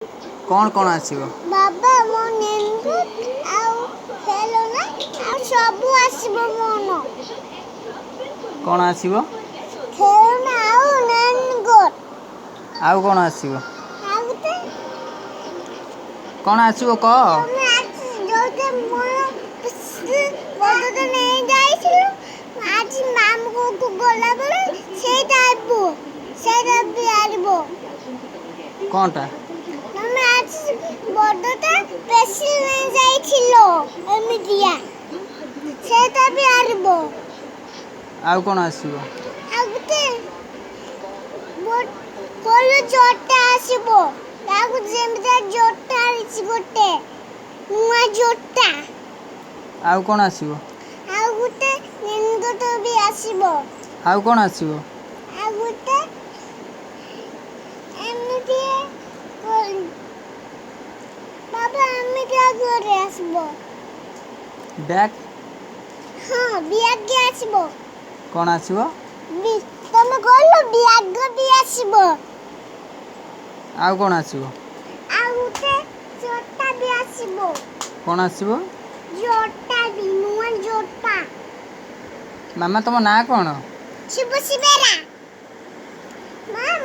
କ'ଣ କ'ଣ ଆସିବ? ବାବା, ମୋ ନେନକୁ ଆଉ ଖେଳନା ଆଉ ସବୁ ଆସିବ ମୋର। କ'ଣ ଆସିବ? ଖେଳନା ଆଉ ନେନଗୋଟ। ଆଉ କ'ଣ ଆସିବ? ଆଉ ଗୋଟେ। କ'ଣ ଆସିବ କହ। ତମେ ଆଜି ଯୋଉଟା ମୋର ବଡ଼ଟା ନେଇ ଯାଇଥିଲୁ ଆଜି ମାମୁଁକୁ ଗଲାବେଳେ, ସେଇଟା ଆଣିବ, ସେଇଟା ବି ଆଣିବ। କ'ଣଟା? ତମେ ଆଜି ବଡ଼ଟା ପେନ୍ସିଲ ନେଇ ଯାଇଥିଲ ଏମିତିଆ, ସେଇଟା ବି ଆଣିବ। ଆଉ କ'ଣ ଆସିବ? ଆଉ ଗୋଟେ ଭଲ ଜୋତା ଆସିବ, ତାକୁ ଯେମିତିଆ ଜୋତା ଆଣିଛି, ଗୋଟେ ନୂଆ ଜୋତା। ଆଉ କ'ଣ ଆସିବ? ଆଉ ଗୋଟେ ରେନକୋଟ ବି ଆସିବ। ଆଉ କ'ଣ ଆସିବ? ଆଉ ଗୋଟେ ଏମିତି ବାବା, ଏମିତିଆ ଘରେ ଆସିବ। ବ୍ୟାଗ୍? ହଁ, ବ୍ୟାଗ୍ ଆସିବ। କ'ଣ ଆସିବ? ତମେ କହିଲ ବ୍ୟାଗ୍ ବି ଆସିବ। ଆଉ କ'ଣ ଆସିବ? ଆଉ ଗୋଟେ ଜୋତା ବି ଆସିବ। କ'ଣ ଆସିବ? ଜୋତା ବି, ନୂଆ ଜୋତା। ମାମା, ତମ ନାଁ କ'ଣ? ଶୁଭ ଶିବେରା ମା।